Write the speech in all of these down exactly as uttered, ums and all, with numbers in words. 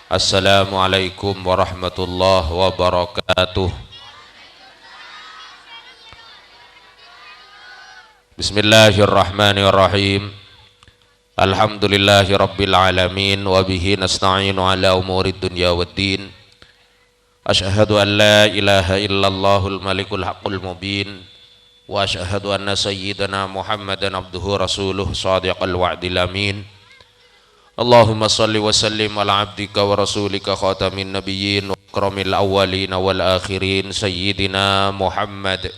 Assalamualaikum warahmatullahi wabarakatuh. Bismillahirrahmanirrahim. Alhamdulillahirabbil alamin, wa bihi nasta'inu ala umurid dunya waddin. Asyhadu an la ilaha illallahul malikul haqqul mubin, wa asyhadu anna sayyidana Muhammadan abduhu rasuluh shadiqal wa'dil amin. Allahumma shalli wa sallim ala abdika wa rasulika khatamin nabiyyin wa akramil awwalina wal akhirin, sayyidina Muhammad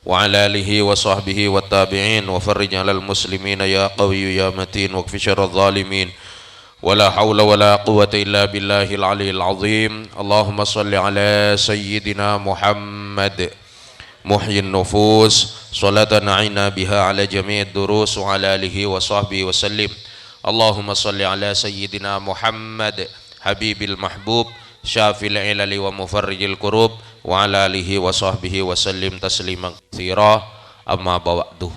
wa ala alihi wa sahbihi wa tabi'in, wa farrij alal muslimina ya qawiyyu ya matin, wa kfi syarraz zalimin. Wa la haula wa la quwwata illa billahil aliyil azim. Allahumma shalli ala sayyidina Muhammad muhyin nufus, salatan a'inna biha ala jami'id durus, wa ala alihi wa sahbihi wa sallim. Allahumma shalli ala sayyidina Muhammad habibil mahbub, syafil ilali wa mufarrijil kurub, wa ala alihi wa sahbihi wa sallim tasliman katsira. Amma ba'du.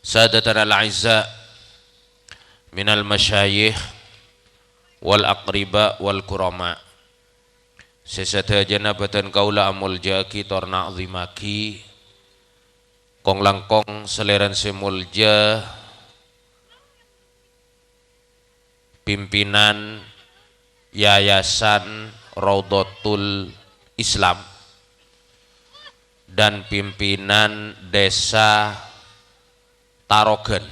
Sadatana al-a'izza minal masyayikh wal aqriba wal kurama. Sè sadhâjâna bâdhân kaulâ amoljâ'aghi tor na'zimaghi, kong-langkong salèrana sè molja, pimpinan Yayasan Raudhatul Islam dan pimpinan Desa Tarogan.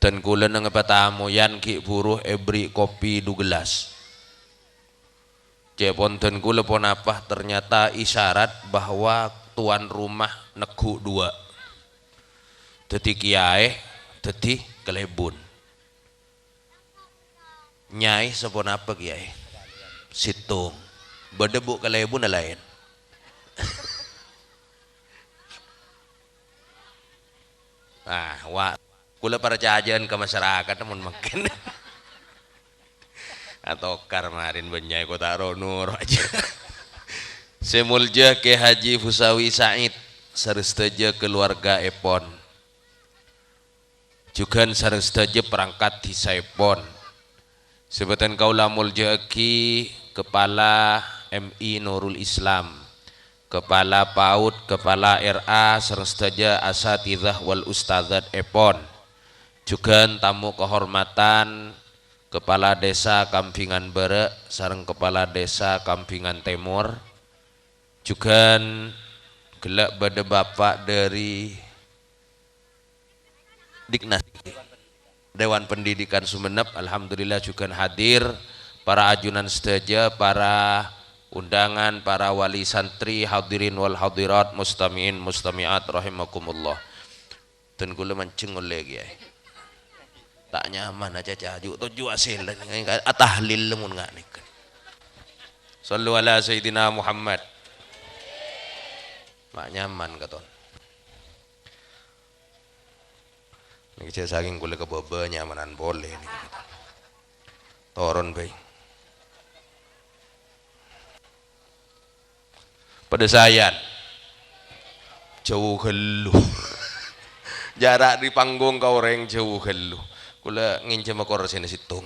Dan kaulâ neng patamoyan ghi' buru èberri' kopi du gelas. Ca'èpon dân kaulâ ponapa, ternyata isyarat bahwa tuan rumah neggu' duwâ'. Dhâddhi kiyaè, dhâddhi kalèbun. Nyaè saponapa, Kiyaè? Sèttong. Bâdâ bu' kalèbunna laèn. Ah, wa-, kaulâ parcajâ'ân ka masyarakat, mon mangkèn. Atokar marèn bânnya' kota ro-noro jâ. Sè molja Kè Haji Fusawi Said sareng sadhâjâ kaluwargaèpon. Jhughân sareng sadhâjâ parangkat dhisaèpon. Sè bâdhân kaulâ molja'aghi Kepala M I Nurul Islam, Kepala PAUD, Kepala R A, sareng sadhâjâ asatidzah wal ustadzat èpon. Jhughân tamu kahormadhân Kepala Desa Kambingan Bârâ' sareng Kepala Desa Kambingan Tèmor. Jhughân ghellâ' bâdâ Bapak dâri Diknas, Dewan Pendidikan Sumenep, alhamdulillah jhughân hadir, para ajunan sadhâjâ, para undangan, para wali santri, hadirin wal hadirat, mustami'in mustami'at rahimakumullah. Dân kaulâ manjheng ollè, Kiyaè. Ta' nyaman acaca, ju'-toju' asèlla, atahlil mon nga' nèka. Shallu ala Sayyidina Muhammad. Ma' nyaman katon. Nèka jhâ' sakèng kaulâ ka bâbâ nyamanan polè nèka. Toron bhâi. Padâ saèyan. Jhâu ghâllu. Jhârâ' dâri panggung ka orèng jhâu ghâllu. Kaulâ ngènjhâmma korsèna sèttong.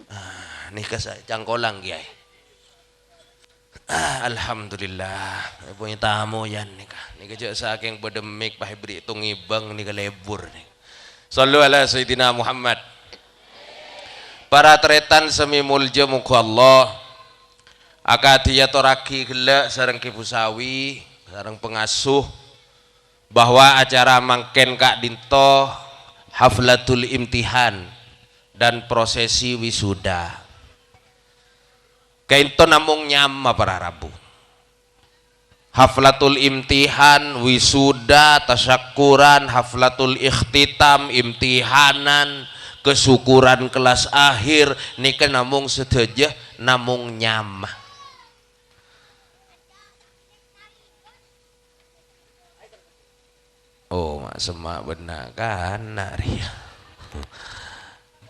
Ah, nèka sa-, cangkolang, Kiyaè. Ah, alhamdulillah, èpon tamoyan nèka. Nèka jhâ' sakèng bâdâ mik pas èberri' tong-ngèbâng nèka lebur nèka. Shallu ala Sayyidina Muhammad. Para tarètan sè molja, moghâ Allah akadhi atorraghi ghellâ' sareng Kè Fusawi, sareng pangasuh, bahwa acara mangkèn ka'dinto haflatul imtihan dan prosesi wisuda. Ka'dinto namong nyama para rabu. Haflatul imtihan, wisuda, tasyakuran, haflatul ikhtitam, imtihanan, kesyukuran kelas akhir, nèka namong sadhâjâ namong nyama. Oh, ma' semma' bânna' kana' rèya.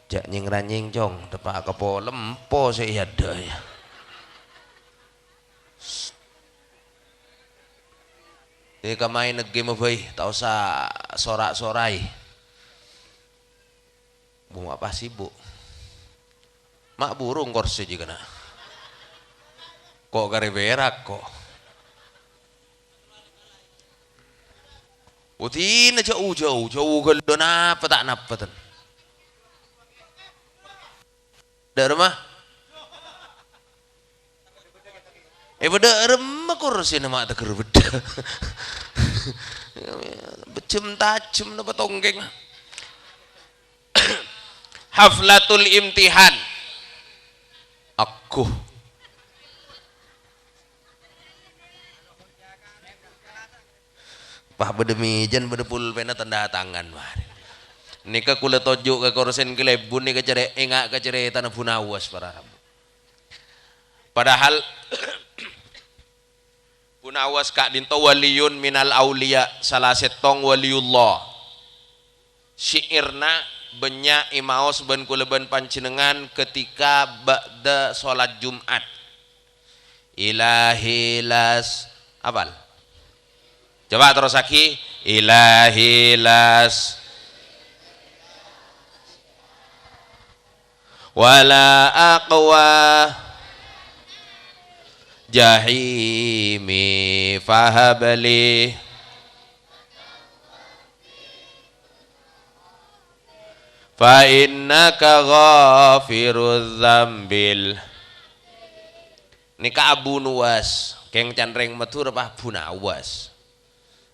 Jhâ' nyèng-ranyèng, Cong, teppa' ka polempo sè èadâ', yâ. È, kamaè neggi' mabâi, ta' osa sora'-soraè. Bu, ma' pas sibuk. Ma' burung korsi jiyâ kana'. Ko' karè bèrak, ko'. Udina jâu-jâu, jâu ghâllu napa ta' napa ten. Dâ' remma? È, bâdâ remma korsina ma' tegghâr bâdâ. Bejjhem-tajjhem napa tongkèng. Haflatul imtihan. Aku. Pas bâdâ mèjana, bâdâ pulpènna, tanda tangan marè. Nèka kaulâ toju' ka korsèna kalèbun nèka cerè-, enga' ka carètana Bu Nawas, para rabu. Padahal Bu Nawas ka'dinto waliyun minal auliya, sala sèttong waliyullah. Syi'irna bânnya' èmaos bân kaulâ bân panjhennengngan ketika ba'da sholat Jumat. Ilahi las-, apal? Coba terrossaghi. Ilahi las-, wala aqwa jahimi fahabli. Fa innaka ghafirudz dzambil. Nèka Abu Nuwas, kèng can rèng Madhurâ pas Abu Nawas.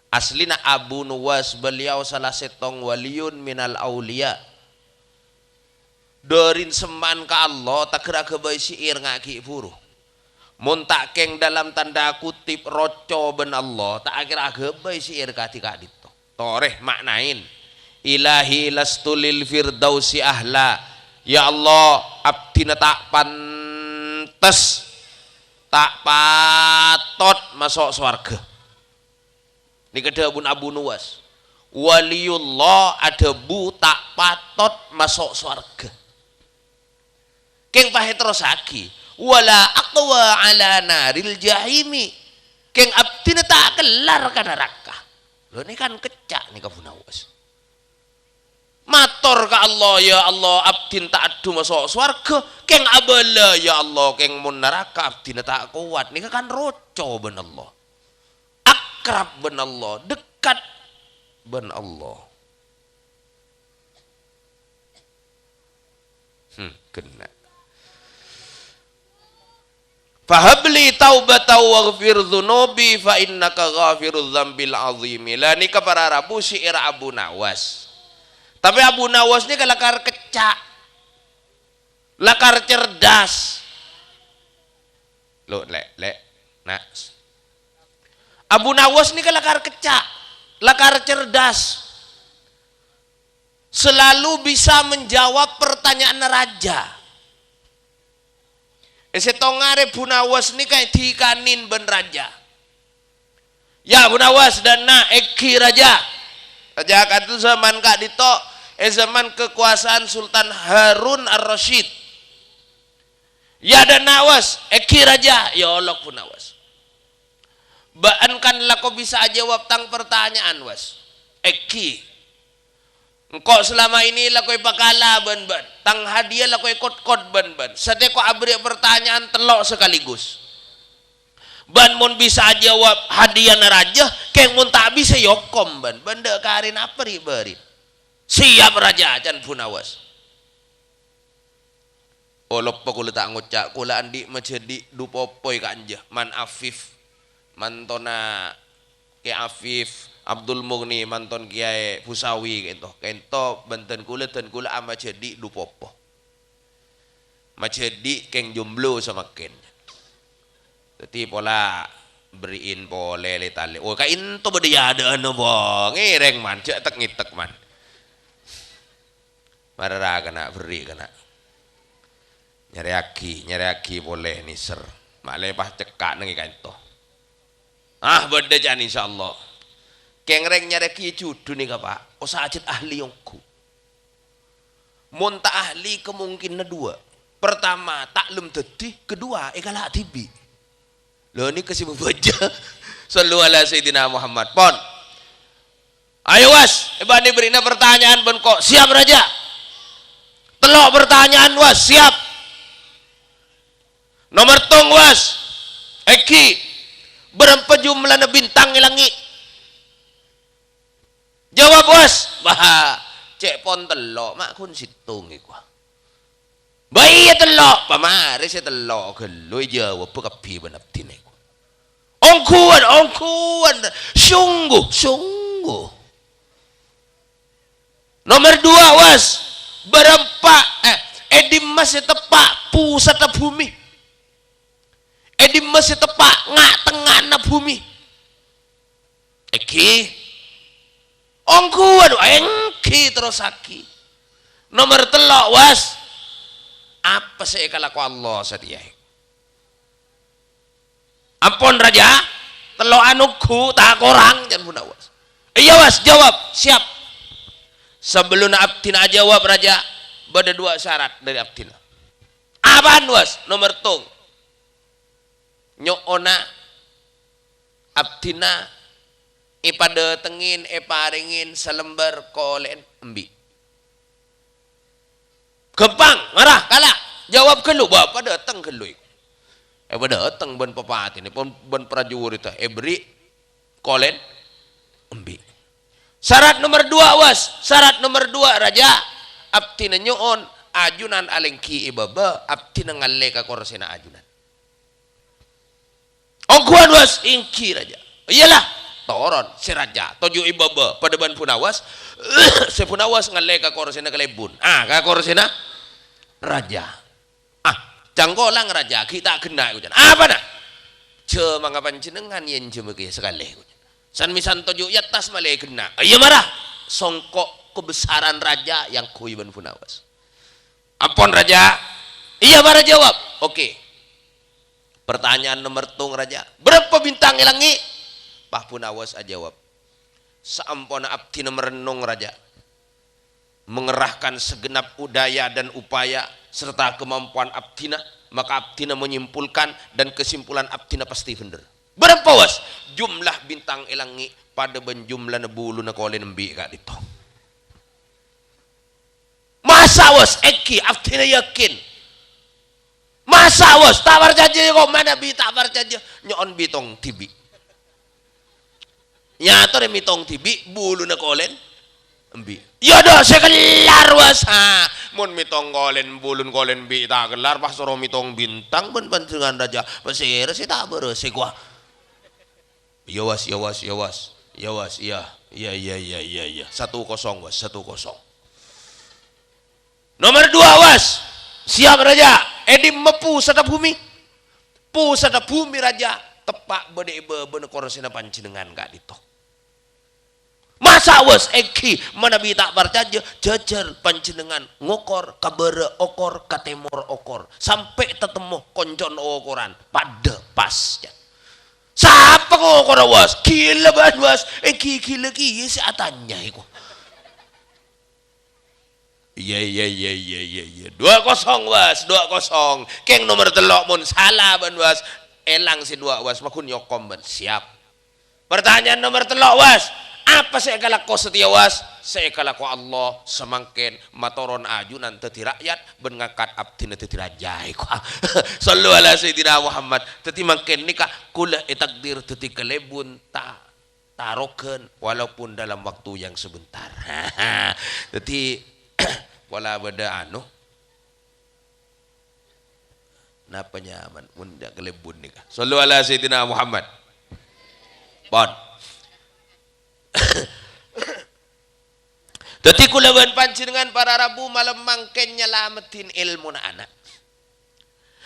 Aslina Abu Nuwas, beliau salah sèttong waliyun minal auliya. Dârin semma'an ka Allah, ta' kèra aghâbây syi'ir nga' ghi' buru. Mon ta' kèng dalam tanda kutip roco bân Allah, ta' kèra aghâbây syi'ir kadhi ka'dinto. Torè ma'naèn, "Ilahi lastu lil firdausi ahla." Ya Allah, abdhina ta' pantes, ta' patot maso' sowarghâ. Nèka dhâbuna Abu Nuwas. Waliyullah adhâbu ta' patot maso' sowarghâ. Kèng pas èterrossaghi, "Wala aqwa ala naril jahimi." Kèng abdhina ta' kellar ka naraka. Lho, nèka kan kecca' nèka Abu Nawas. Mator ka Allah, "Ya Allah, abdhina ta' adhu maso' sowarghâ." Kèng abâlâ, "Ya Allah, kèng mon naraka abdhina ta' kowat." Nèka kan roco bân Allah. Akrab bân Allah, dekat bân Allah. Hmm, kena. "Fahabli taubatan waghfir dzunubi fa innaka ghafirudz dzambil azimi." Lah nèka para rabu syi'ir Abu Nawas. Tapè Abu Nawas nèka lakar kecca'. Lakar cerdas. Lo, Lè', Lè', Na'. Abu Nawas nèka lakar kecca', lakar cerdas. Selalu bisa menjawab pertanyaan raja. È sèttong arè Bu Nawas nèka èdhikanè bân raja. "Ya, Bu Nawas, dâ' enna' èngghi raja." Raja ka'dinto zaman ka'dinto, è zaman kekuasaan Sultan Harun Ar-Rasyid. "Ya, dâ' enna', Was, èngghi raja." "Ya, olok, Bu Nawas." "Bâ'ân kan lako bisa ajâwâb tang partanya'an, Was." "Èngghi." "Engko' selama ini lako èpakala bân bâ'ân. Tang hadiah lako èkot-kot bân bâ'ân. Satèya ko' aberri' partanya'an tello' sakaligus. Bâ'ân mon bisa ajâwâb hadiahna raja, kèng mon ta' bisa, èokom bâ'ân. Bâ'ân dâ' karè napa ri'-bâri'?" "Siap, Raja," can Bu Nawas. "Oh, loppa kaulâ ta' ngoca', kaulâ andi' majhâdhi' du popo è ka'anja, Man Afif, mantona Kè Afif Abdul Mughni, manton Kèyaè Busawi ka'ento. Ka'ento bân dân kaulâ, dân kaulâ amajhâdhi' du popo. Majhâdhi' kèng jomblo samangkèn. Dhâddhi pola berri'in polè lè-talè." Oh, ka'ento bâdâ è adâ'ân apa? Ngèrèng, Man, jhâ' tek-ngètek, Man. Mara ra kana', berri' kana'. Nyarèyaghi, nyarèyaghi polè nèser. Ma' lè pas cekka' neng è ka'ento. Ah, bâdâ can, insyaallah. Kèng rèng nyarèyaghi judhu nèka, Pa'. Osa ajhât ahli ongghu. Mon ta' ahli, kemungkinan dua. Pertama, ta' lem dhâddhi. Kedua, èkala' dhibi'. Lho, nèka sè mabâca. Shallu ala Sayyidina Muhammad. Pon. Ayo, Was, èbâna bârri'na pertanyaan bân ko-, siap, Rajâ? Tello' pertanyaan, Was, siap. Nomer tong, Was. Èngghi, bârâmpa jumlana bintang è langngè'? Jawab, Was. Wah, cè' pon tello', ma' ghun sèttong èkowa. Bâ iyâ tello', pamarè sè tello' ghâllu èjâwâbbhâ kabbhi bân abdhina èkowa. Ongghuwân, ongghuwân, sungguh, sungguh. Nomer dua, Was, bârâmpa, eh, è dimma sè teppa' pusatna bhumè? È dimma sè teppa' nga'-tengnga'anna bhumè? Èngghi. Ongghuwân, èngghi, terrossaghi. Nomer tello', Was, apa sè èkalako Allah satèya? Ampon, Rajâ, tello'an ongghu, ta' korang, can Bhuna Was. Iyâ, Was, jawab, siap. Sabellunna abdhina ajâwâb, Rajâ, bâdâ duwâ' syarat dâri abdhina. Apaan, Was? Nomer tong. Nyo'ona abdhina èpadâtengngin, èparèngin salembâr kolè'en embi'. Ghâmpang, mara, kala'. Jawab ghâllu, bâ, èpadâteng ghâllu. Èpadâteng bân papatèna, pon, bân prajuritta, èbherri' kolè'en embi'. Syarat nomer duwâ', Was. Syarat nomer duwâ', Rajâ. Abdhina nyo'on, ajunan alèngghi è bâbâ, abdhina ngallè ka korsèna ajunan. Ongghuwân, Was, èngghi, Rajâ. Iyâlah, toron, sè Rajâ, toju' è bâbâ, padâ bân Bhuna Was, sè Bhuna Was ngallè ka korsèna kalèbun. Ah, ka korsèna Rajâ. Ah, cangkolang, Rajâ, ghi' ta' ghenna', koca'na. Apana? Jhâ' manga panjhennengngan yèn jhâ' makè sakalè, koca'na. San-mèsan toju' è attas malè ghenna'. Iyâ, mara. Songko' kebesaran Rajâ èangghuy bân Bhuna Was. Ampon, Rajâ. Iyâ, mara jawab. Oke. Pertanyaan nomer tong, Rajâ. Bârâmpa bintang è langngè'? Pas Bhuna Was ajawab. Saamponna abdhina marennong, Rajâ, mengerahkan segenap daya dan upaya serta kemampuan abdhina, maka abdhina menyimpulkan dan kesimpulan abdhina pasti bhender. Bârâmpa, Was? Jumlah bintang è langngè' padâ bân jumlana buluna kolè'en embi' ka'dinto. Masa', Was? Èngghi, abdhina yakin. Masa', Was? Ta' parcajâ, kok, manabi ta' parcajâ? Nyo'on bitong dhibi'. Nyatorè mitong dhibi', buluna kolè'en embi'. Iyâ, dâ' sè kellar, Was. Ha, mon mitong kolè'en, bulun kolè'en embi' ta' kellar, pas soro mitong bintang bân panjhennengngan, Rajâ. Pasèra sè ta' bârâs, kowa? Iyâ, Was, iyâ, Was, iyâ, Was. Iyâ, Was, iyâ. Iyâ, iyâ, iyâ, iyâ, iyâ. Satu kosong, Was, satu kosong. Nomer duwâ', Was. Siap, Rajâ. È dimma pusatna bhumè? Pusatna bhumè, Rajâ, teppa' bâdâ è bâbâna korsèna panjhennengngan ka'dinto. Masa', Was? Èngghi, manabi ta' parcajâ, jhâjhâr panjhennengngan ngokor ka bârâ' okor, ka tèmor okor, sampè' tatemmo koncon okoran, padâ pas, yâ. Sapa ngokora, Was? Ghilâ bâ'na, Was. Èngghi ghilâ kèya sè atanya, èko. Iyâ, iyâ, iyâ, iyâ, iyâ, iyâ. Dua kosong, Was. Dua kosong. Kèng nomer tello' mon sala bâ'na, Was. Èlang sè dua, Was. Maghun nyokom bâ'na. Siap. Pertanyaan nomer tello', Was. Apa sè èkalako satèya, Was? Sè èkalako Allah samangkèn matoron ajunan dhâddhi ra'yat bân ngangkat abdhina dhâddhi rajâ, èko. Shallu ala Sayyidina Muhammad. Dhâddhi mangkèn nèka kaulâ ètakdir dhâddhi kalèbun ta-, tarogan, walaupun dalam waktu yang sebentar. Dhâddhi, pola bâdâ anu, napa nyaman? Mon jhâ' kalèbun nèka. Shallu ala Sayyidina Muhammad. Pon. Dhâddhi, kaulâ bân panjhennengngan para rabu malem mangkèn nyalameddhin èlmona ana'.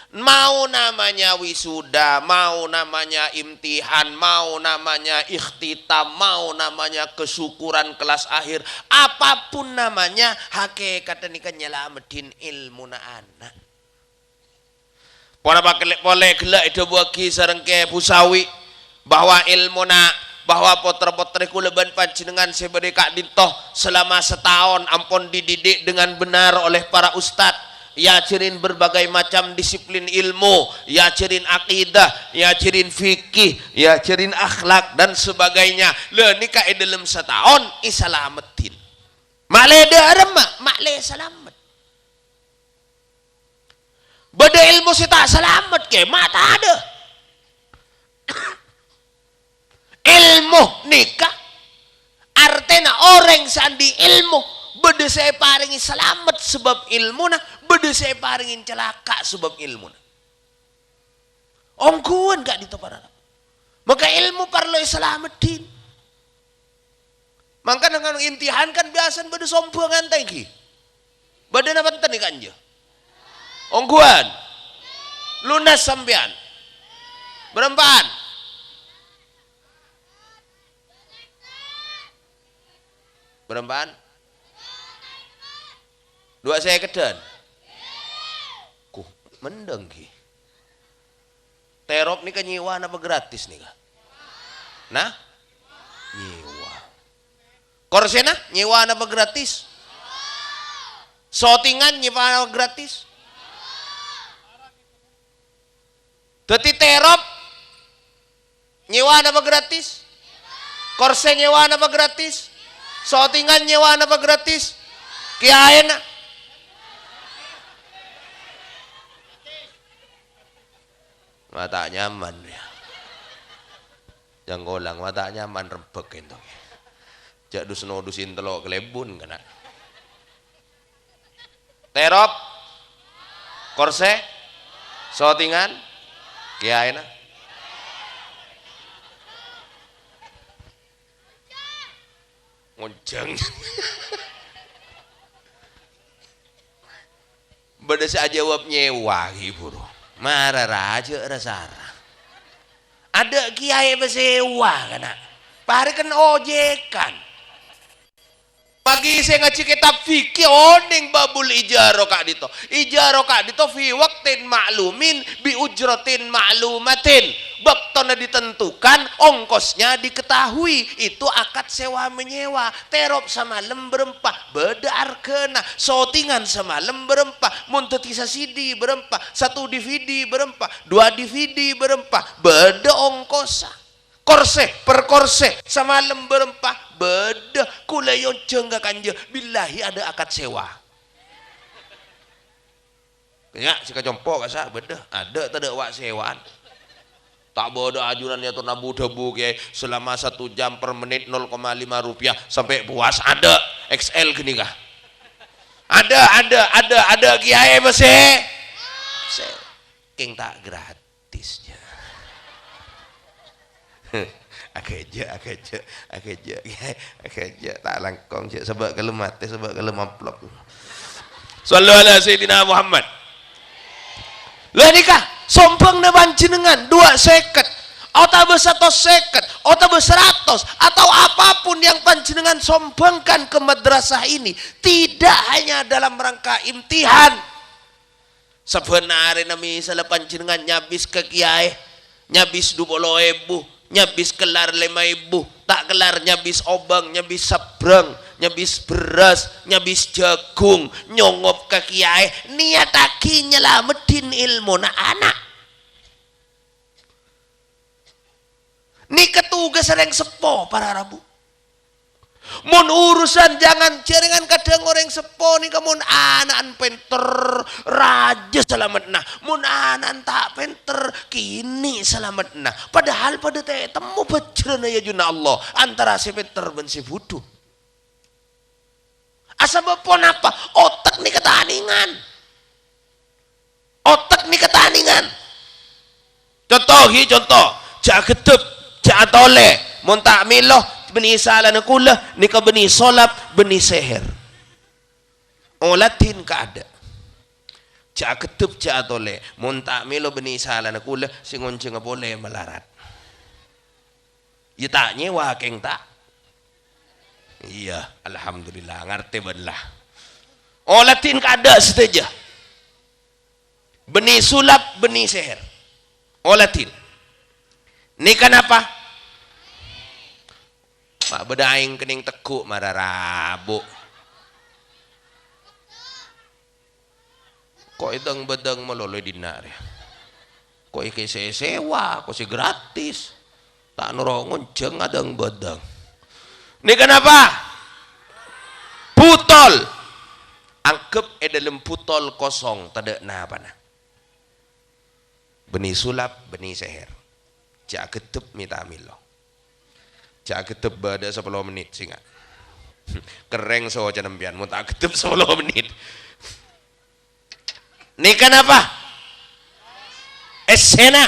Mau namanya wisuda, mau namanya imtihan, mau namanya ikhtitam, mau namanya kesyukuran kelas akhir, apapun namanya, hakèkatta nèka nyalameddhin èlmona ana'. Ponapa kèlè-, polè ghellâ' èdhâbuwâghi sareng Kè Busawi bahwa èlmona, bahwa pottra-pottrè kaulâ bân panjhennengngan sè bâdâ è ka'dinto selama sataon ampon dididik dengan benar oleh para ustad, Èajhârin berbagai macam disiplin ilmu, èajhârin akidah, èajhârin fikih, èajhârin akhlak, dan sebagainya. Lha, nèka è dâlem sataon èsalameddhin. Ma'lè dâ' remma, ma'lè salamet. Bâdâ ilmu sè ta' salamet, kèya ma' tadâ'. Ilmu nèka artèna orèng sè andi' ilmu, bâdâ sè èparèngè salamet sabâb ilmuna, bâdâ sè èparèngè calaka' sabâb ilmuna. Ongghuwân ka'dinto para rabu. Maka ilmu parlo èsalameddhin. Mangkana ngan imtihan kan biyasana bâdâ sombhângan ta' ènggi. Bâdâ napa enten è ka'anja? Ongghuwân. Lunas sampèyan. Bârâmpa'an? Bârâmpa'an? Duwâ' sèkèdhân. Kuh, mendhâng ghi. Terop nèka nyèwa napa gratis nèka? Nah? Nyèwa. Korsèna nyèwa napa gratis? Sotingan nyèwa napa gratis? Dhâddhi terop nyèwa napa gratis? Korsè nyèwa napa gratis? Sotingan nyèwa napa gratis? Kèyaèna? Ma' ta' nyaman, ya. Jhâ' ngolang, ma' ta' nyaman rembhâk ènto. Jhâ' dus-nodusin tello' kalèbun, kana'. Terop, korsè, sotingan, kèyaèna. Ngonjhâng. Bâdâ sè ajâwâb nyèwa, ghi, buru. Mara rajâ ra-sara. Adâ' kèyaè pasèwa, kana'. Parèken ojèkan. Bagi sè ngajhi kètab fikih onèng babul ijaro ka'dinto. Ijaro ka'dinto fi waqtin ma'lumin bi ujratin ma'lumatin. Baktona ditentukan, ongkosnya diketahui. Itu akad sewa menyewa. Terop samalem bârâmpa, bâdâ arghâna. Sotingan samalem bârâmpa, mon dhâddhi sa-C D bârâmpa, satu D V D bârâmpa, dua D V D bârâmpa, bâdâ ongkossa. Korsè, per korsè, samalem bârâmpa, bâdâ. Kaulâ èyonjhâng ka kanja, billahi adâ' akad sewa. Nya, sè kacompo' kassa' bâdâ, adâ' tadâ' wa' sewaan. Ta' bâdâ ajunan èyator abu-dhâbu kèyaè selama satu jam per menit nol koma lima rupiah sampai puas. Adâ' X L ghânèka. Adâ', adâ', adâ', adâ' kèyaè masè. Sè, kèng ta' gratis. Tis, jâ. Aghâjâ', aghâjâ', aghâjâ', aghâjâ'. Ta' langkong, jâ'. Sabâ' kalem matè, sabâ' kalem amplop. Shallu ala Sayyidina Muhammad. Lah nèka, sombhângna panjhennengngan, dua sèket, otabâ satos sèket, otabâ saratos, atau apapun yang panjhennengngan sombhângkan ke madrasah ini, tidak hanya dalam rangka imtihan. Sabbhân arèna misalla panjhennengngan nyabis ka kèyaè, nyabis du polo èbu, nyabis kellar lèma èbu, ta' kellar nyabis obâng, nyabis sabrang, nyabis bherrâs, nyabis jhâghung, nyongop ka kèyaè, niyattaghi nyalameddhin èlmona ana'. Nèka tugas orèng seppo, para rabu. Mon urusan jangan jhâringan kadhâng orèng seppo nèka mon ana'na pènter, rajâ salameddhâ. Mon ana'na ta' pènter, kènè' salameddhâ. Padahal padâ ta' ètemmo bhâjrâna è ajunanna Allah antara sè pènter bân sè budhu. Asabâb ponapa? Otek nèka tanèngan. Otek nèka tanèngan. Conto, ghi, conto. Jhâ' aghâddhep, jhâ' atolè. Mon ta' mèlo, bânnè salana kaulâ, nèka bânnè solap, bânnè sèhèr. Oladhin kaadâ'. Jhâ' aghâddhep, jhâ' atolè. Mon ta' mèlo bânnè salana kaulâ, sè ngonjhângnga polè malarat. Iyâ ta' nyèwa, kèng ta'? Iyâ, alhamdulillah, ngartè bâ'na la. Oladhin kaadâ' sadhâjâ. Bânnè sulap, bânnè sèhèr. Oladhin. Nèka napa? Ma' bâdâ aèng kennèng tegghu' mara rabu'. Ko' èdhâng-bâdhâng malolo è dinna' rèya. Ko' èkè sè èsèwa, ko' sè gratis. Ta' noro' ngonjhâng adhâng-bâdhâng. Nèka napa? Butol. Angghep è dhâlem butol kosong, tadâ' napana. Bânnè sulap, bânnè sèhèr. Jhâ' aghâddhep mè' ta' mèlo. Jhâ' aghâddhep bâdâ sapolo mennit, sènga'. Kerrèng socana empèyan, mon ta' aghâddhep sapolo mennit. Nèka napa? Essèna.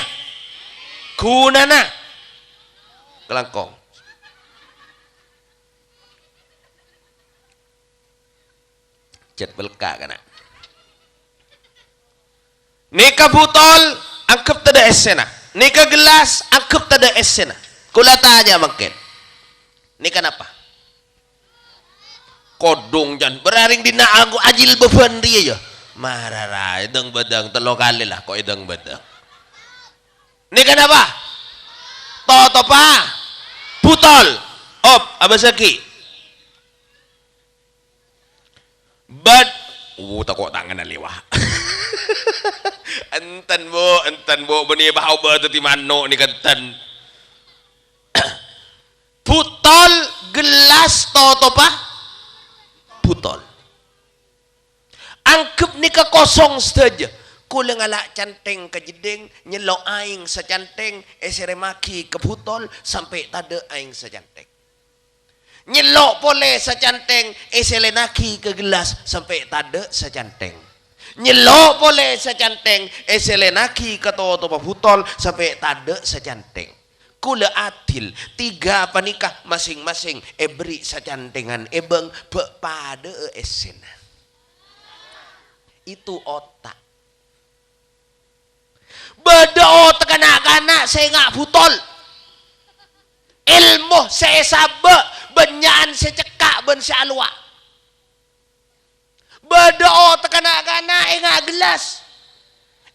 Ghunana. Kalangkong. Jhât pelka' kana'. Nèka butol, angghep tadâ' essèna. Nèka gelas, angghep tadâ' essèna. Kaulâ tanya mangkèn. Nèka napa? Kodhung, jân. Bârâ' rèng dinna' aku ajilbâbhân rèya, yâ. Mara ra, èdhâng-bâdhâng tello kalè la, ko' èdhâng-bâdhâng. Nèka napa? Totopa. Butol. Op, abâsaghi. Bâd-, oh, tako' tanganna lèwa'. Enten, Bu, enten, Bu, bânnè bâ-obâ dhâddhi mano' nèka enten. Butol, gelas, totopa, butol. Angghep nèka kosong sadhâjâ. Kaulâ ngala' canthèng ka jeddhing, nyello' aèng sacanthèng, èsèrèmaghi ka butol, sampè' tadâ' aèng sacanthèng. Nyello' polè sacanthèng, èsèlènaghi ka gelas, sampè' tadâ' sacanthèng. Nyello' polè sacanthèng, èsèlènaghi ka totopa butol, sampè' tadâ' sacanthèng. Kaulâ adil, tiga panèka masing-masing èberri' sacanthèngan èbâng bâ' padâ'â essèna. Itu otak. Bâdâ otakka na'-kana' sè ènga' butol. Èlmo sè èsabâ' bânnya'an sè cekka' bân sè alowa'. Bâdâ otakka na'-kana' ènga' gelas.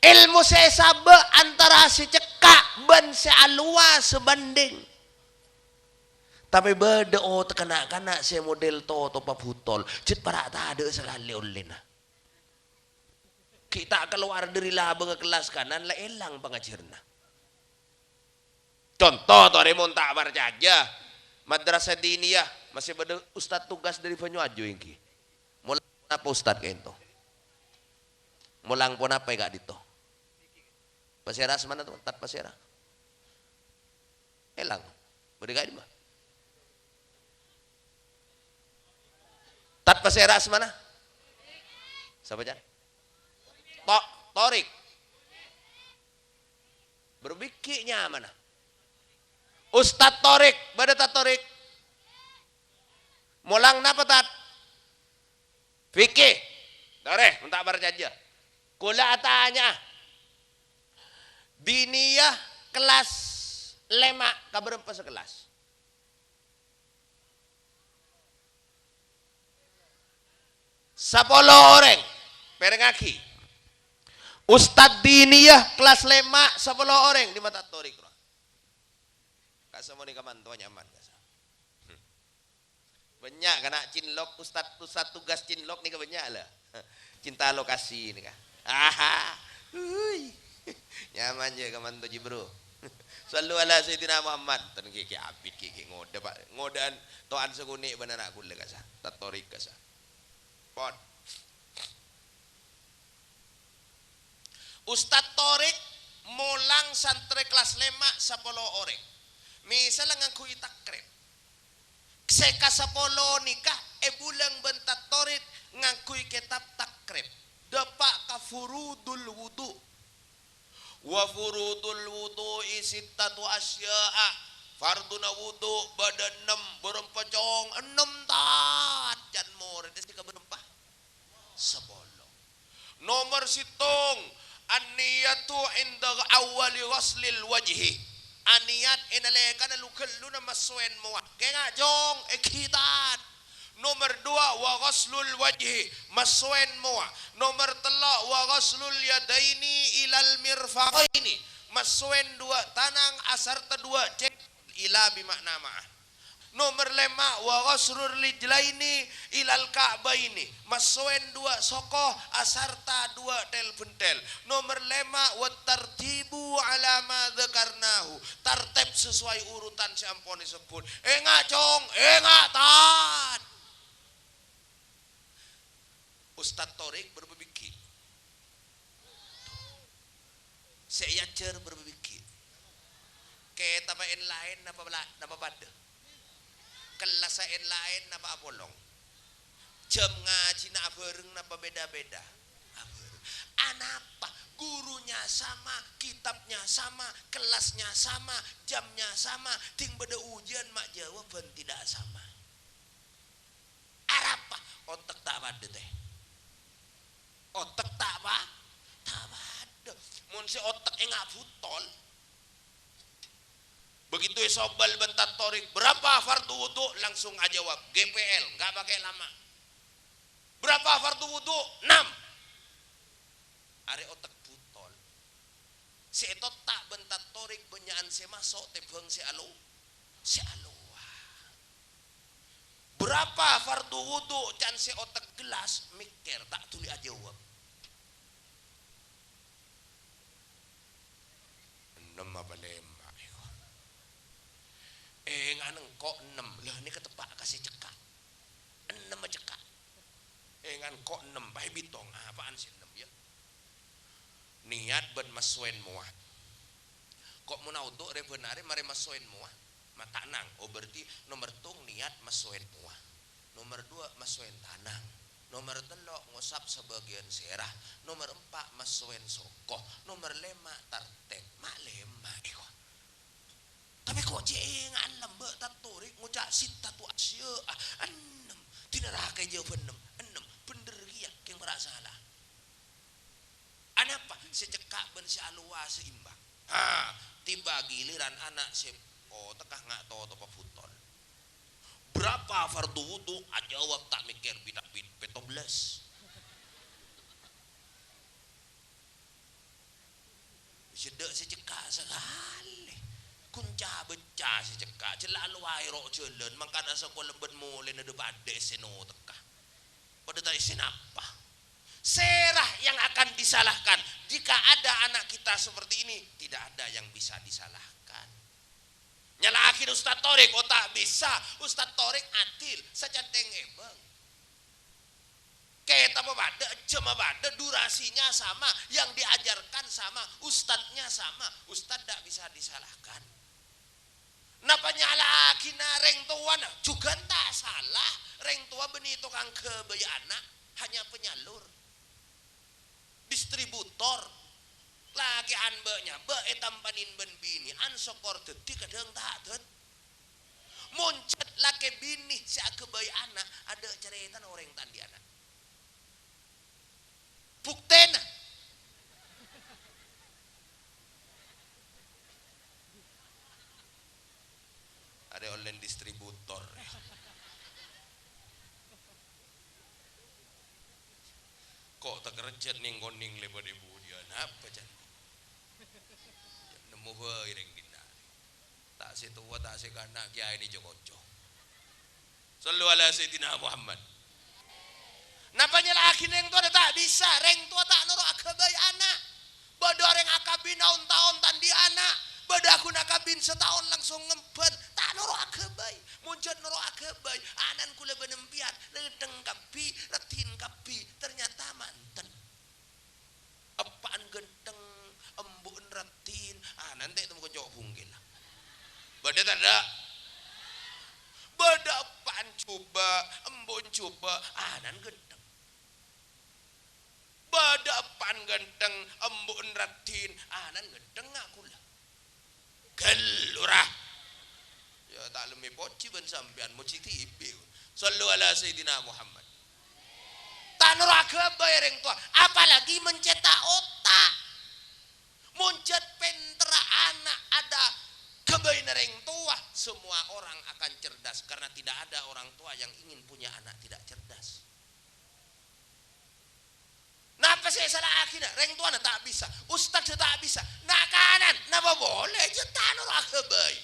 Èlmo sè èsabâ' antara sè cekka' bân sè alowa' sabhânding. Tapè bâdâ otakka na'-kana' sè model totopa butol, jhât para' tadâ' sakalè ollèna. Ghi' ta' kalowar dhâri labângnga kellas kanan la èlang pangajhârânna. Conto, torè mon ta' parcajâ, madrasah diniyah masih bâdâ ustad tugas dhâri Banyuaju èngghi. Molang ponapa ustad ka'ènto? Molang ponapa è ka'dinto? Pasèra asmana, to? Tad pasèra? Èlang. Bâdâ ka'dimma? Tad pasèra asmana? Sapa, Can? To-, Torik. Bârâmma ghi' nyamana? Ustad Torik. Bâdâ Tad Torik? Molang napa, Tad? Fikih. Torè, mon ta' parcajâ. Kaulâ atanya'a. Diniyah kellas lèma' ka bârâmpa sakellas? Sapolo orèng. Pèrengngaghi. Ustad diniyah kellas lèma' sapolo orèng, dimma Tad Torik, ro? Ka'issa' monè kamanto nyaman, ka'issa'. Bânnya' kana' cinlok, ustad, ustad tugas cinlok nèka bânnya' la. Cinta lokasi nèka. Aha. Hui. Nyaman jâ' kamanto jiyâ, Bro. Shallu ala Sayyidina Muhammad. Ten ghi', ghi' abit ghi', ghi' ngodâ, Pak. Ngodâ'ân towan sakonè' bân ana' kaulâ ka'issa'. Tad Torik ka'issa'. Pon. Ustad Torik molang santrè kellas lèma' sapolo orèng. Mèsalla ngangghuy takrib. Sè kasapolo nèka èbulâng bân Tad Torik ngangghuy kètab takrib. Dâpa' ka furudul wudu. Wa furudul wudu'i sittatu asya'a. Fardhuna wudu bâdâ ennem, bârâmpa cong? Ennem, Tad. Can morèdda sè kabârâmpa? Sapolo. Nomor sèttong, an-niyatu inda awwali ghaslil wajhi. Aniyat è nalèkana lu-ghâlluna massowèn mowa. Kènga', cong, èghi, Tad. Nomor duwâ', wa ghaslul wajhi, massowèn mowa. Nomor tello', wa ghaslul yadaini ilal mirfaqaini, massowèn duwâ' tanang asarta duwâ' cèng-, ila bi ma'na ma'a. Nomer lèma', wa qasrur rijlaini ilal ka'baini. Massoèn duwâ' soko asarta duwâ' tèl-bhentèl. Nomer lèma', wa tartibu ala ma dzakarnahu. Tartèb sesuai urutan sè ampon èsebbhut. Enga', Cong, enga', Tan. Ustad Torik bârâmpa bighi'? Sè èajhâr bârâmpa bighi'? Kètabbhâ èn-laèn napa la-, napa padâ? Kellassa èn-laèn napa apolong? Jam ngajhina abhâreng napa bhidhâ-bhidhâ? Abhâreng. Anapa? Gurunya sama, kitabnya sama, kelasnya sama, jamnya sama, dhing bâdâ ujian ma' jawabân tidak sama. Arapa? Otek ta' padâ, tè. Otek ta' pa-, ta' padâ. Mon sè otek enga' butol. Begitu èsobâl bân Tad Torik, "Berapa fardu wudu?" Langsung ajâwâb, "G P L, nggak pakai lama." "Berapa fardu wudu?" "Enam." Arè otek butol. Sè ètotta' bân Tad Torik bânnya'an sè maso' tèmbhâng sè alo-, sè alowa. Berapa fardu wudu can sè otek gelas, mèkkèr, ta' dhuli ajâwâb. Ennem apa lèma', èko? Enga' engko' ennem. Lah, nèka teppa' ka sè cekka'. Ennem cekka'. Enga' engko' ennem, bhâi bitong. Apaan sè ennem, yâ? Niyat bân massoèn mowa. Ko' mon awudu' rè bân arè marè massoèn mowa? Ma' tanang. Oh, berarti nomer tong niyat massoèn mowa. Nomer duwâ' massoèn tanang. Nomer tello' ngosap sabâgiyân sèra. Nomer empa' massoèn soko. Nomer lèma' tartèb. Ma' lèma', èko. Tapè ko' cè' enga'an lambâ' Tad Torik ngoca' sittatu asya'a. Ennem. Dinaraka jâwâbân ennem. Ennem. Bhendher kèya, kèng mara' sala. Anapa? Sè cekka' bân sè alowa seimbang. Ha, tiba giliran ana' sè otekka nga' totopa butol. Berapa fardu wudu? Ajâwâb ta' mèkkèr, bit-abit, pèttobellâs. Cedhâ' sè cekka' sakalè. Ghun ca-bâcca sè cekka', cella' lowaè ro' jhâlân, mangkana sakola bân molèna dhâ-padhâ sè notekka. Padâ ta' èssè napa. Sèra yang akan disalahkan. Jika ada anak kita seperti ini, tidak ada yang bisa disalahkan. Nyala'aghi Ustad Torik, oh, ta' bisa. Ustad Torik adil, sacèthèng èbâng. Kètabbhâ padâ, jâmma padâ, durasinya sama, yang diajarkan sama, ustadznya sama. Ustadz ndak bisa disalahkan. Napa nyala'aghina rèng towana? Jhughân ta' sala. Rèng towa bânnè tokang ghâbây ana', hanya penyalur. Distributor. Lakè'an bâ' nyabâ' ètampanin bân binè'an, sokor dhâddhi, kadhâng ta' dhâddhi. Mon jhât lakè binè sè aghâbây ana', adâ' carètana orèng ta' andi' ana'. Buktèna. Arè ollè distributor. Ko' takerjhât nèng-konèng lèbât è budiyân, apa can? Nemmo bhâi rèng dinna'. Ta' sè towa, ta' sè kana', kèyaèna co-ngoco. Shallu ala Sayyidina Muhammad. Napa nyala'aghi rèng towana? Ta' bisa. Rèng towa ta' noro' aghâbây ana'. Bâdâ orèng akabin taon-taon ta' andi' ana'. Bâdâ ghun akabin sataon langsung ngembhâl. Ta' noro' aghâbây. Mon jhât noro' aghâbây, ana'na kaulâ bân empèyan, ghântheng kabbhi, raddhin kabbhi. Ternyata manten. Eppa'na ghântheng, embu'na raddhin, ana'na ta' temmo kocco' bungkèl. Bâdâ tadâ'? Bâdâ eppa'na jhubâ', embu'na jhubâ', ana'na ghântheng. Bâdâ eppa'na ghântheng, embu'na raddhin, ana'na ghântheng nga' kaulâ. Ghâllu, ra. Ya, ta' lem èpojhi bân sampèyan, mojhi dhibi'. Shallu ala Sayyidina Muhammad. Ta' noro' aghâbây rèng towa, apalagi mencèta' otak. Mon jhât pènterra ana' adâ' ghâbâyna rèng towa, semua orang akan cerdas, karena tidak ada orang tua yang ingin punya anak tidak cerdas. Napa sè èsala'aghina? Rèng towana ta' bisa, ustadz ta' bisa, na'-kana'na napa polè, jhât ta' noro' aghâbây.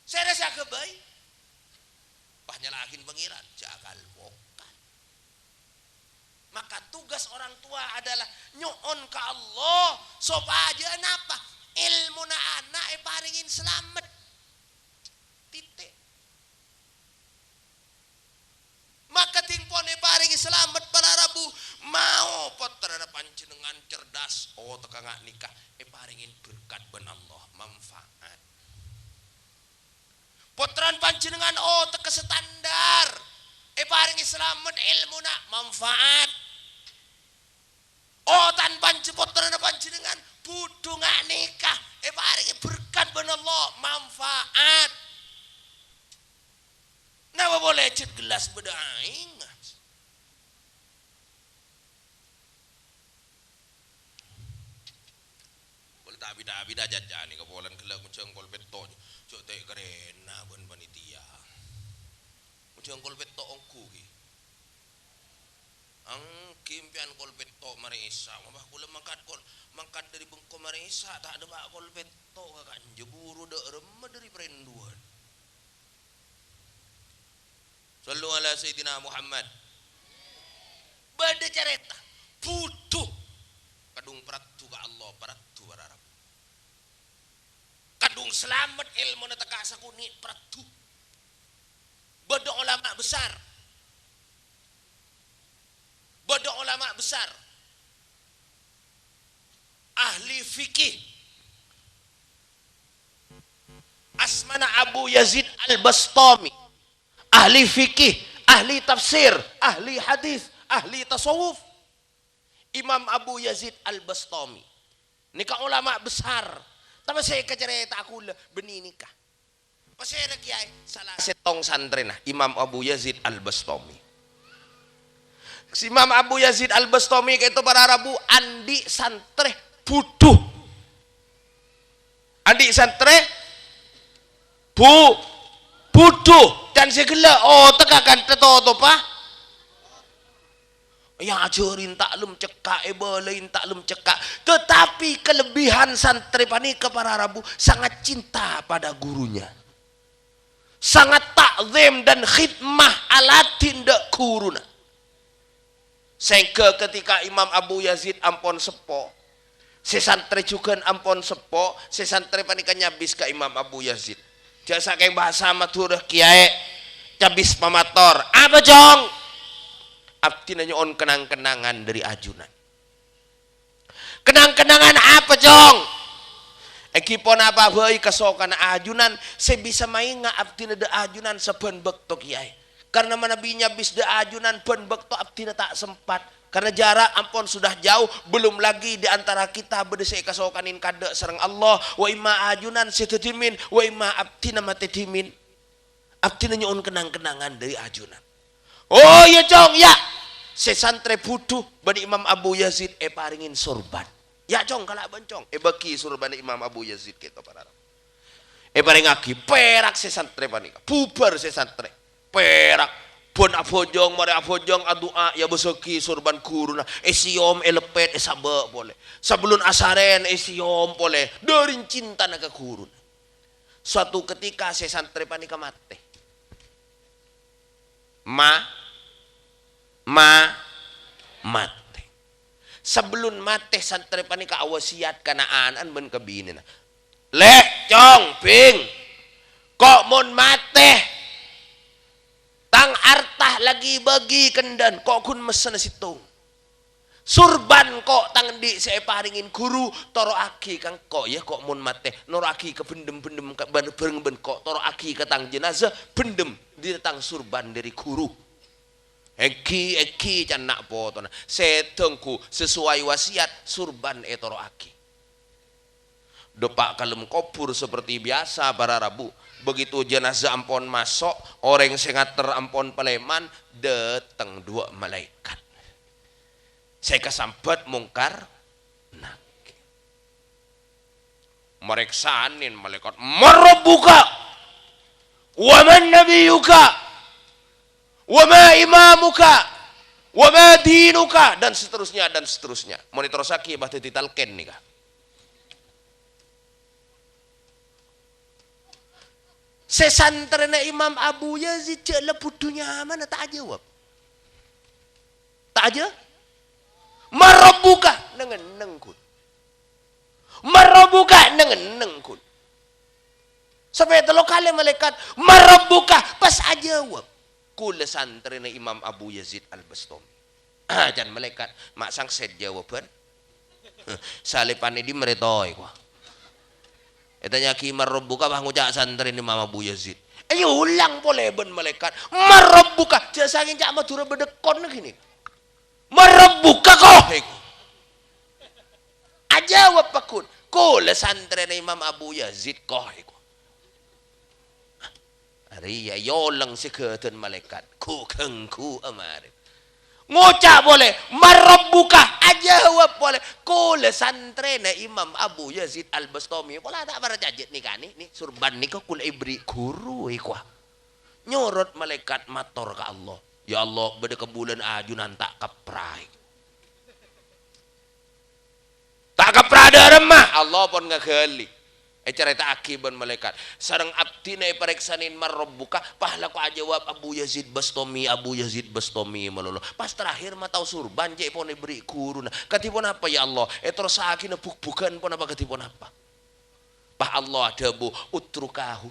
Sè rèya sè aghâbây. Pas nyala'aghin Pangèran, jhâ' akal mokal. Maka tugas orang tua adalah nyo'on ka Allah sopajâ napa? Èlmona ana' èparèngè salamet. Titik. Maka dhing pon èparèngè salamet para rabu, mao pottrana panjhennengngan cerdas, otekka nga' nèka èparèngè berkat bân Allah, manfaat. Pottrana panjhennengngan otekka standar, èparèngè salamet èlmona, manfaat. Otan panj-, pottrana panjhennengngan budhu nga' nèka èparèngè berkat bân Allah, manfaat. Napa polè jhât gellas bâdâ aèng? Polè ta' bhidhâ-bhidhâ jhâjhâna, kapolana ghellâ' mojhâng kol pètto', jhâ' ta' karèna bân panitia. Mojhâng kol pètto' ongghu, ghi. Ènggi empèyan kol pètto' marè Isya, mabâ kaulâ mangkat kol, mangkat dâri bengko marè Isya, ta' dâpa' kol pètto' ka ka'anja, buru dâ' remma dâri parèndhuwân. Shallu ala Sayyidina Muhammad. Bâdâ carèta, budhu. Kadhung paraddhu ka Allah, paraddhu para rabu. Kadhung salamet èlmona tekka' sakonè', paraddhu. Bâdâ ulama besar. Bâdâ ulama besar. Ahli fikih. Asmana Abu Yazid Al-Bastami. Ahli fikih, ahli tafsir, ahli hadis, ahli tasawuf. Imam Abu Yazid Al-Bastami. Nèka ulama besar. Tapè sè èkacarèta kaulâ bânnè nèka. Pasèra kèyaè? Sala sèttong santrèna Imam Abu Yazid Al-Bastami. Si Imam Abu Yazid Al-Bastami ka'dinto para rabu andi' santrè budhu. Andi' santrè bu-, budhu. Can sè ghellâ' otekka kantha totopa. Èajhâri ènta'lem cekka', èbâlâi ènta'lem cekka'. Tetapi kelebihan santrè panèka para rabu sangat cinta pada gurunya. Sangat ta'zim dan khidmah aladhin dâ' ghuruna. Sehingga ketika Imam Abu Yazid ampon seppo, sè santrè jhughân ampon seppo, sè santrè panèka nyabis ka Imam Abu Yazid. Jhâ' sakèng bhâsa Madhurâ kèyaè, nyabis pamator. "Apa, Cong?" "Abdhina nyo'on kenang-kenangan dâri ajunan." "Kenang-kenangan apa, Cong?" "Èngghi ponapa bhâi kasokanna ajunan sè bisa maènga' abdhina dâ' ajunan sabbhân bâkto kèyaè. Karna manabi nyabis dâ' ajunan bhân bâkto abdhina ta' sempat. Karna jarak ampon sudah jauh, belum lagi di antara kita bâdâ sè èkasokanè kadâ' sareng Allah, wa imma ajunan sè dhâddhi dhimèn, wa imma abdhina matè dhimèn. Abdhina nyo'on kenang-kenangan dâri ajunan." "Oh, iyâ, Cong, iyâ." Sè santrè budhu bân Imam Abu Yazid èparèngè sorban. "Iyâ, Cong, kala' bân, Cong." Èbâghi sorbanna Imam Abu Yazid ka'dinto para rabu. Èparèngaghi pèrak sè santrè panèka. Bhubhâr sè santrè. Pèrak. Bân abhâjâng, marè abhâjâng, adu'a, èabâssaghi sorban ghuruna. Èsèyom, èleppèt, èsabâ' polè. Sabellun asarèn, èsèyom polè. Dâri cintana ka ghuruna. Suatu ketika sè santrè panèka matè. Ma-, ma-, matè. Sabellun matè, santrè panèka awasiyat ka na'-ana'an bân ka binèna. "Lè', Cong, Bhing, ko' mon matè, tang arta la èbâghi kandhâ, ko' ghun messena sèttong. Sorban ko' tang andi' sè èparèngè ghuru, toro'aghi ka engko', iyâ, ko' mon matè, noro'aghi ka bhendhem-bhendhem ka-, bân-, bhâreng bân ko', toro'aghi ka tang jenazah, bhendhem dâri tang sorban dâri ghuru. Èngghi, èngghi, can na' potona. Sè dhângghu sesuai wasiyat, sorban ètoro'aghi." Dâpa' ka lem kobhur seperti biasa, para rabu. Begitu jenazah ampon maso', orèng sè ngater ampon palèman, dâteng duwâ' malaèkat. Sè kasambat Mungkar Nakir. Marèksanè malaèkat, "Man rabbuka? Wa man nabiyyuka? Wa ma imamuka? Wa ma dinuka?" Dan seterusnya, dan seterusnya. Mon èterrossaghi, pas dhâddhi talqin nèka. Sè santrèna Imam Abu Yazid jhâ' la budhu nyamana ta' ajâwâb. Ta' ajâ? "Man rabbuka?" Neng-enneng, ghun. "Man rabbuka?" Neng-enneng, ghun. Sampè' tello kalè malaèkat, "Man rabbuka?" Pas ajâwâb. Kaulâ santrèna Imam Abu Yazid Al-Bastami. Ah, can malaèkat, ma' sangset jâwâbhân. Salèbhân è dimma rè toè, kowa. Ètanya'aghi "Man rabbuka?" pas ngoca' santrèna Imam Abu Yazid. Èolang polè bân malaèkat, "Man rabbuka?" Jhâ' sakèng ca' Madhurâ bâdâ kon ghini. "Man rabbuka, koh?" Èko. Ajâwâb pagghun, "Kaulâ santrèna Imam Abu Yazid, koh." Èko. Arèya èolèng sè ghâdhân malaèkat, ghu-ghângghu amarè. Ngoca' polè, "Man rabbuka?" Ajâwâb polè, "Kaulâ santrèna Imam Abu Yazid Al-Bastami." Kaulâ ta' parcajâ nèka nè, nè, sorban nèka kaulâ èberri' ghuru, èkowa. Nyorot malaèkat mator ka Allah, "Ya Allah, bâdâ kabulâna ajunan ta' kapraè." Ta' kapraè dâ'remma, Allah pon ngaghâli. Ècarèta'aghi bân malaèkat, "Sareng abdhina èparèksanè 'Man rabbuka?' pas lako ajâwâb 'Abu Yazid Bastami, Abu Yazid Bastami' malolo." Pas terakhir ma' tao sorban cè' pon èberri' ghuruna. Kadhi ponapa, ya Allah? Èterrossaghina bhug-bhughân ponapa kadhi ponapa? Pas Allah adhâbu, "Utrukahu."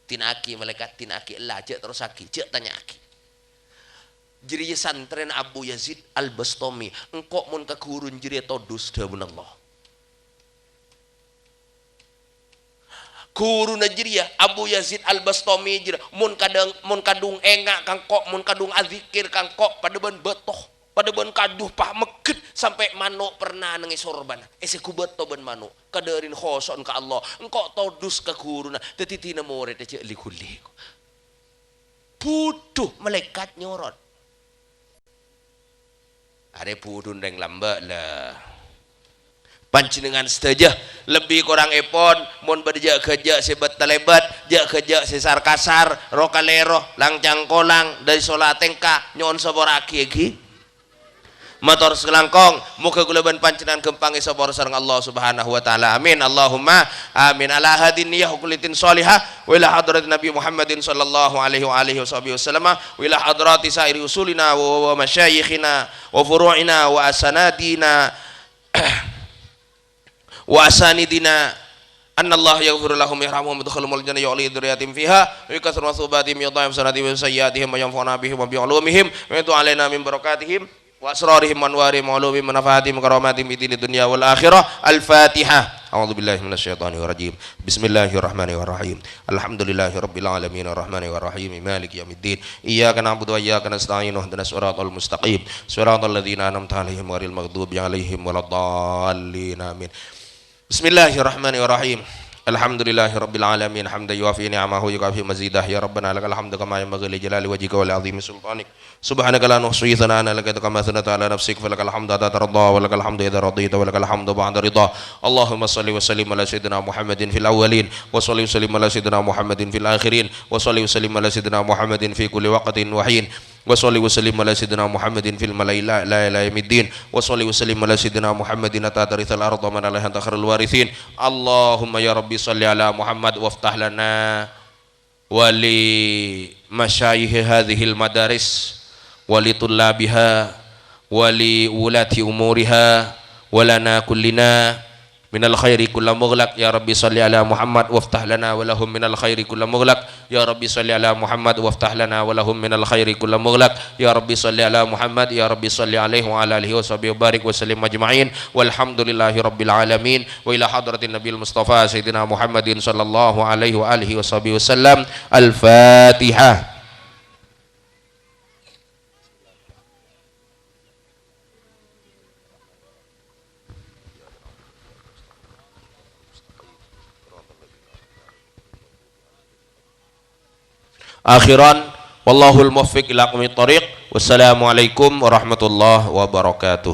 Dina'aghi malaèkat, dina'aghi ella, jhâ' terrossaghi, jhâ' tanya'aghi. Jârèya santrèna Abu Yazid Al-Bastami, "Engko' mon ka ghuruna jârèya todus," dhâbuna Allah. Ghuruna jârèya, Abu Yazid Al-Bastami jârèya, "Mon kadhâng, mon kadhung enga' ka engko', mon kadhung adzikir ka engko', padâ bân bâto, padâ bân kaju, pas megghât sampè' mano' perna neng è sorbana, èsèghu bâto bân mano', kadhârin khoso'na ka Allah, engko' todus ka ghuruna, dhâddhi dina morèdda jhâ' li-ghuli." Budhu malaèkat nyorot. Arè budhuna rèng lambâ', la. Panjhennengngan sadhâjâ, lebbi korangngèpon, mon bâdâ jhâ'-ghâjâ' sè bât-talèbât, jhâ'-ghâjâ' sè sar-kasar, ro-kalèro, lang-cangkolang, dâri sola tèngka, nyo'on sapora'aghi, èngghi. Mator sakalangkong, moghâ kaulâ bân panjhennengngan ghâmpang èsapora sareng Allah Subhanahu wa Ta'ala. Amin. Allahumma amin. Ala hadhihi niyyah wa kulli niyatin shalihah, wa ila hadratin Nabi Muhammadin sallallahu alaihi wa alihi wa sahbihi wasallama, wa ila hadrati sa'iri usulina wa, wa, wa masyayikhina wa furu'ina wa asanadina wa asanidina, annallaha yaghfiru lahum yarhamhum yadkhuluhumul jannah yu'li dzurriyyatihim fiha wa yukatsir matsubatihim yudha'if hasanatihim wa sayyi'atihim wa yanfa'una bihim wa bi ulumihim wa yatu'u alaina min barakatihim wa asrarihim wa anwarihim wa ulumihim wa nafahatihim wa karamatihim fid dini dunya wal akhirah. Al-Fatihah. A'udzu billahi minasy syaithanir rajim. Bismillahirrahmanirrahim. Alhamdulillahi rabbil alamin, arrahmanir rahim, maliki yaumiddin. Iyyaka na'budu wa iyyaka nasta'in, ihdinas siratal mustaqim, siratal ladzina an'amta 'alaihim ghairil maghdubi 'alaihim waladdallin. Amin. Bismillahirrahmanirrahim. Alhamdulillahi rabbil alamin, hamdan yuwafi ni'amahu wa yukafi mazidah. Ya Rabbana lakal hamdu kama yanbaghi li jalali wajhika wa li 'azimi sultanik. Subhanaka la nuhsi tsana'an 'alaika anta kama atsnaita 'ala nafsik, falakal hamdu hatta tardha, wa lakal hamdu idza radhaita, wa lakal hamdu ba'da ridha. Allahumma shalli wa sallim 'ala sayyidina Muhammadin fil awwalin, wa shalli wa sallim 'ala sayyidina Muhammadin fil akhirin, wa shalli wa sallim 'ala sayyidina Muhammadin fi kulli waqtin wa hin, wa shalli wa sallim 'ala sayyidina Muhammadin fil mala'il a'la ila yaumiddin, wa shalli wa sallim 'ala sayyidina Muhammadin hatta taritsal ardha man 'alaiha anta khairul waritsin. Allahumma ya Rabbi shalli 'ala Muhammad waftah lana wa li masyayikhi hadzihil madaris wa li tullabiha wa li wulati umuriha wa lana kullina minal khairi kulla mughlaq. Ya Rabbi shalli 'ala Muhammad waftah lana wa lahum minal khairi kulla mughlaq. Ya Rabbi shalli 'ala Muhammad waftah lana wa lahum minal khairi kulla mughlaq. Ya Rabbi shalli 'ala Muhammad, ya Rabbi shalli 'alaihi wa 'ala alihi wa sahbihi wa barik wa sallim ajma'in. Walhamdulillahi rabbil alamin. Wa ila hadratin Nabil Mustafa Sayyidina Muhammadin sallallahu alaihi wa alihi wa sahbihi wasallam. Al-Fatihah. Akhiran, wallahul muwaffiq ila aqwamit thariq. Wassalamualaikum warahmatullahi wabarakatuh.